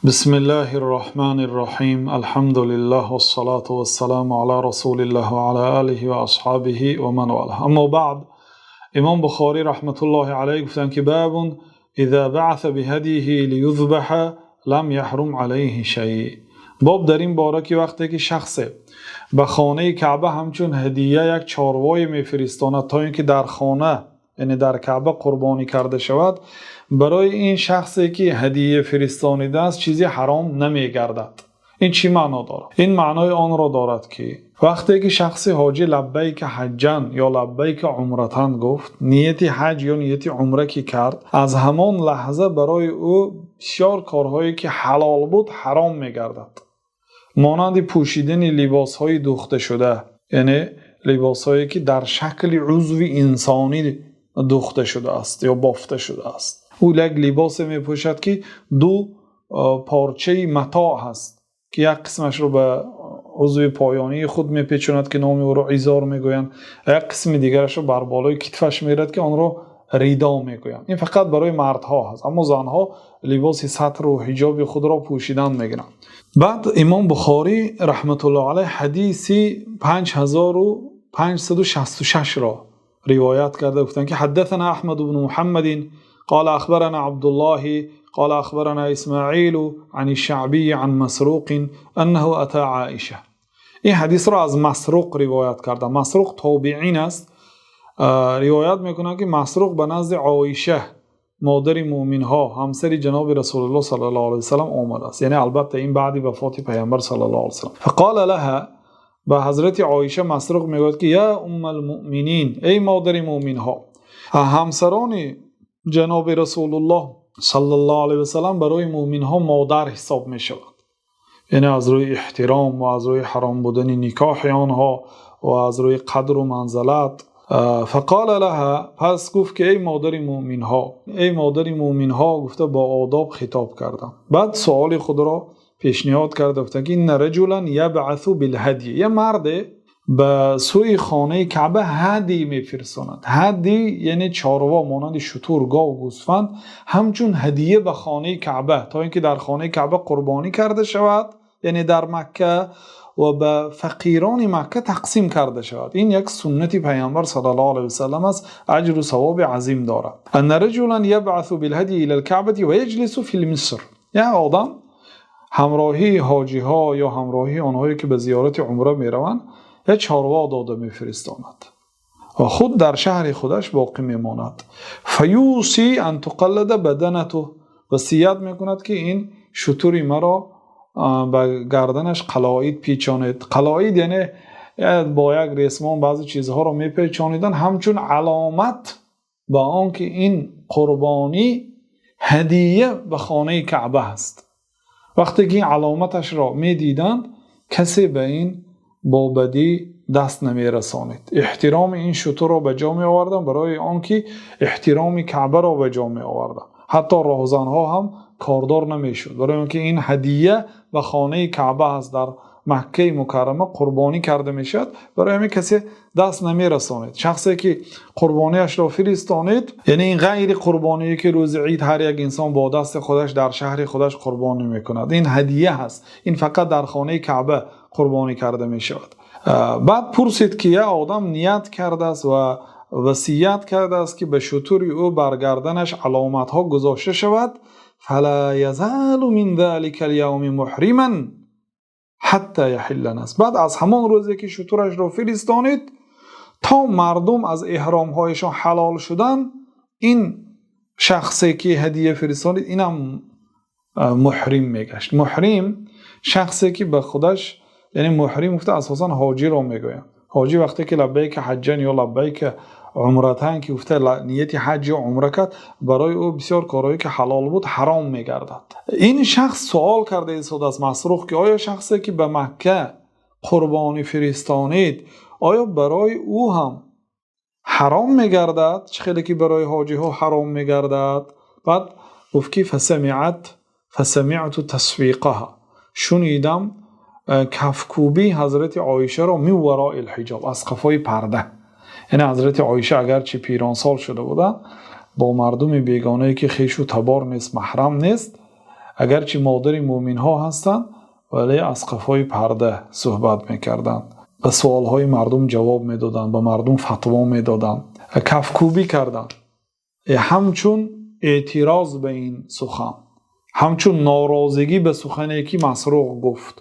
بسم الله الرحمن الرحيم، الحمد لله والصلاة والسلام على رسول الله وعلى آله وأصحابه ومن والاه. أما بعد، Имом Бухорӣ раҳматуллоҳи алайҳи гуфтанд, ки باب إذا بعث بهديه ليذبح لم يحرم عليه شيء. Боб дар ин бора, ки вақте ки шахсе ба хонаи Каъба ҳамчун ҳадия як чорвое мефиристонад, то ин ки дар хона, яъне дар Каъба, қурбонӣ карда шавад, барои ин шахсе ки ҳадия фиристонидааст, чизе ҳаром намегардад. Ин чӣ маъно дорад? Ин маънои онро дорад, ки вақте ки шахси ҳоҷӣ لبيك حجا ё لبيك عمرة гуфт, нияти ҳаҷ ё нияти умра ки кард, аз ҳамон лаҳза барои ӯ бисёр корҳое ки ҳалол буд, ҳаром мегардад, монанди пӯшидани либосҳои дӯхташуда, яъне либосҳое ки дар шакли узви инсонӣ дӯхта шудааст ё бофта шудааст. Ӯ як либосе мепӯшад, ки ду порчаи матоъ ҳаст, ки як қисмашро ба узви поёнии худ мепечонад, ки номи ӯро изор мегӯянд, як қисми дигарашро бар болои китфаш мерад, ки онро ридо мегӯянд. Ин фақат барои мардҳо ҳаст, аммо занҳо либоси сатру ҳиҷоби худро пӯшидан мегиранд. Баъд Имом Бухорӣ раҳматуллоҳ алайҳ ҳадиси 5566-ро ривоят карда, гуфтанд, ки حدثنا أحمد بن محمد قال أخبرنا عبد الله قال أخبرنا إسماعيل عن الشعبي عن مسروق أنه أتى عائشة. Ин ҳадисро аз Масруқ ривоят карда. Масруқ тобеин аст. Ривоят мекунанд, ки Масруқ ба назди Оиша, модари мӯъминҳо, ҳамсари ҷаноби Расулуллоҳ саллаллоҳу алайҳи васаллам омадааст, яъне албатта ин баъди вафоти Паямбар саллаллоҳу алайҳи васаллам. فقال لها, ба ҳазрати Оиша Масруқ мегӯяд, ки يا أم المؤمنين, эй модари мӯъминҳо. Ҳамсарони ҷаноби Расулуллоҳ саллаллоҳу алайҳи васаллам барои мӯъминҳо модар ҳисоб мешавад, яъне аз рӯи эҳтиром ва аз рӯи ҳаром будани никоҳи онҳо ва аз рӯи қадру манзалат. فقال لها, пас гуфт, ки эй модари мӯъминҳо, эй модари мӯъминҳо гуфта, бо одоб хитоб кардам. Баъд суоли худро пешниҳод карда, гуфтанд, ки إن رجلا يبعث بالهدي, як марде ба сӯи хонаи Каъба ҳадӣ мефирсонад. Ҳадӣ яъне чорво, монанди шутур, гов, гӯсфанд, ҳамчун ҳадия ба хонаи Каъба, то ин ки дар хонаи Каъба қурбонӣ карда шавад, яъне дар Макка, ва ба фақирони Макка тақсим карда шавад. Ин як суннати Паямбар саллаллоҳу алайҳи васаллам аст, аҷру савоби азим дорад. أن رجلا يبعث بالهدي إلى الكعبة ويجلس في المصر, як одам ҳамроҳии ҳоҷиҳо ё ҳамроҳии онҳое ки ба зиёрати умра мераванд, як чорво дода мефиристонад ва худ дар шаҳри худаш боқӣ мемонад. فيوصي أن تقلد بدنته, васият мекунад, ки ин шутури маро ба гарданаш қалоид печонед. Қалоид яъне бо як ресмон баъзе чизҳоро мепечониданд, ҳамчун аломат ба он ки ин қурбонӣ ҳадия ба хонаи Каъба аст. Вақте ки ин аломаташро медиданд, касе ба ин бо бадӣ даст намерасонид. Эҳтироми ин шутурро ба ҷо меоварданд, барои он ки эҳтироми Каъбаро ба ҷо меоварданд. Ҳатто роҳзанҳо ҳам кордор намешуд, барои он ки ин ҳадия ба хонаи Каъба аст, дар Маккаи Мукаррама қурбонӣ карда мешавад. Барои ҳамин касе даст намерасонед. Шахсе ки қурбониашро фиристонед, яъне ин ғайри қурбоние ки рӯзи ид ҳар як инсон бо дасти худаш дар шаҳри худаш қурбонӣ мекунад. Ин ҳадия ҳаст, ин фақат дар хонаи Каъба қурбонӣ карда мешавад. Баъд пурсид, ки як одам ният кардааст ва васият кардааст, ки ба шутури ӯ бар гарданаш аломатҳо гузошта шавад. فلا يزال من ذلك اليوم محرما حتى يحل الناس, баъд аз ҳамон рӯзе ки шутурашро фиристонид, то мардум аз эҳромҳояшон ҳалол шуданд, ин шахсе ки ҳадия фиристонид, инам муҳрим мегашт. Муҳрим шахсе ки ба худаш, яъне муҳрим гуфта асосан ҳоҷиро мегӯянд. Ҳоҷӣ вақте ки لبيك حجا ё لبيك عمرة ки гуфта, нияти ҳаҷ ё умра кард, барои ӯ бисёр корҳое ки ҳалол буд, ҳаром мегардад. Ин шахс суол карда истодааст, Масруқ, ки оё шахсе ки ба Макка қурбонӣ фиристонид, оё барои ӯ ҳам ҳаром мегардад, чӣ хеле ки барои ҳоҷиҳо ҳаром мегардад? Баъд гуфт, ки فسمعت فسمعت تصفيقها, шунидам кафкӯбии ҳазрати Оишаро من وراء الحجاب, аз қафои парда. Яъне ҳазрати Оиша агарчи пиронсол шуда буданд, бо мардуми бегонае ки хешу табор нест, маҳрам нест. Агарчи модари мӯъминҳо ҳастанд, вале аз қафои парда суҳбат мекарданд, ба суолҳои мардум ҷавоб медоданд, ба мардум фатво медоданд. Кафкӯбӣ карданд, ҳамчун эътироз ба ин сухан, ҳамчун норозигӣ ба сухане ки Масруқ гуфт.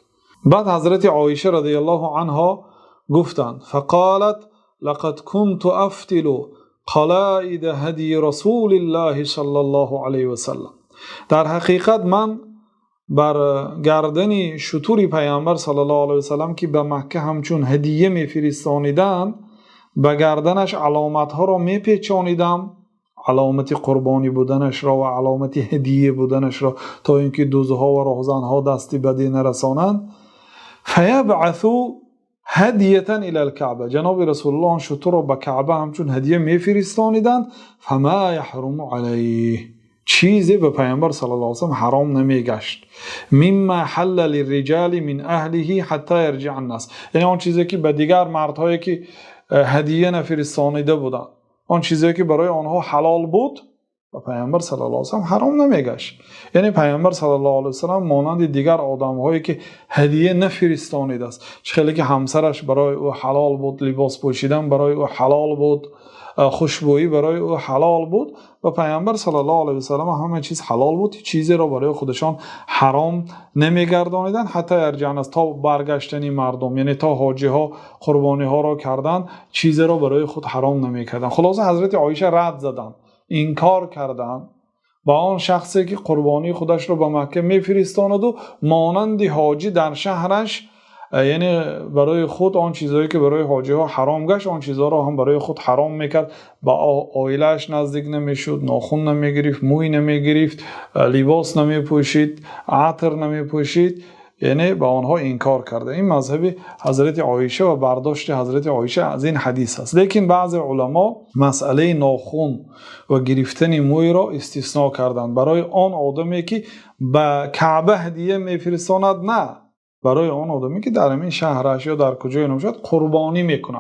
Баъд ҳазрати Оиша розияллоҳу анҳо гуфтанд: فقالت لقد كنت أفتل قلائد هدي رسول الله صلى الله عليه وسلم. Дар ҳақиқат ман бар гардани шутури Паямбар саллаллоҳу алайҳи васаллам, ки ба Макка ҳамчун ҳадия мефиристониданд, ба гарданаш аломатҳоро мепечонидам, аломати қурбонӣ буданашро ва аломати ҳадия буданашро, то инки дуздҳо ва роҳзанҳо дасти бадӣ нарасонанд. فيبعث هدية إلى الكعبة. Ҷаноби Расулуллоҳ он шутурро ба Каъба ҳамчун ҳадия мефиристониданд. فما يحرم عليه, чизе ба Паямбар саллаллоҳу алайҳи васаллам ҳаром намегашт. مما حل للرجال من أهله حتى يرجع الناس. Яъне он чизе ки ба дигар мардҳое ки ҳадия нафиристонида буданд, он чизе ки барои онҳо ҳалол буд, ба Паямбар саллаллоҳу алайҳи васаллам ҳаром намегашт. Яъне Паямбар саллаллоҳу алайҳи васаллам монанди дигар одамҳое ки ҳадия нафиристонидааст, чӣ хеле ки ҳамсараш барои ӯ ҳалол буд, либос пӯшидан барои ӯ ҳалол буд, хушбӯӣ барои ӯ ҳалол буд, ва Паямбар саллаллоҳу алайҳи васаллам ҳама чиз ҳалол буд, чизеро барои худашон ҳаром намегардониданд. حتى يرجع الناس, то баргаштани мардум, яъне то ҳоҷиҳо қурбониҳоро карданд, чизеро барои худ ҳаром намекарданд. Хулоса, ҳазрати Оиша рад заданд, инкор карданд ба он шахсе ки қурбонии худашро ба Макка мефиристонаду монанди ҳоҷӣ дар шаҳраш, яъне барои худ он чизҳое ки барои ҳоҷиҳо ҳаром гашт, он чизҳоро ҳам барои худ ҳаром мекард, ба оилааш наздик намешуд, нохун намегирифт, мӯй намегирифт, либос намепӯшид, атр намепӯшид. Яъне ба онҳо инкор карда. Ин мазҳаби ҳазрати Оиша ва бардошти ҳазрати Оиша аз ин ҳадис аст. Лекин баъзе уламо масъалаи нохун ва гирифтани мӯйро истисно карданд барои он одаме ки ба Каъба ҳадия мефиристонад, на барои он одаме ки дар ҳамин шаҳраш ё дар куҷое набошад, қурбонӣ мекунад.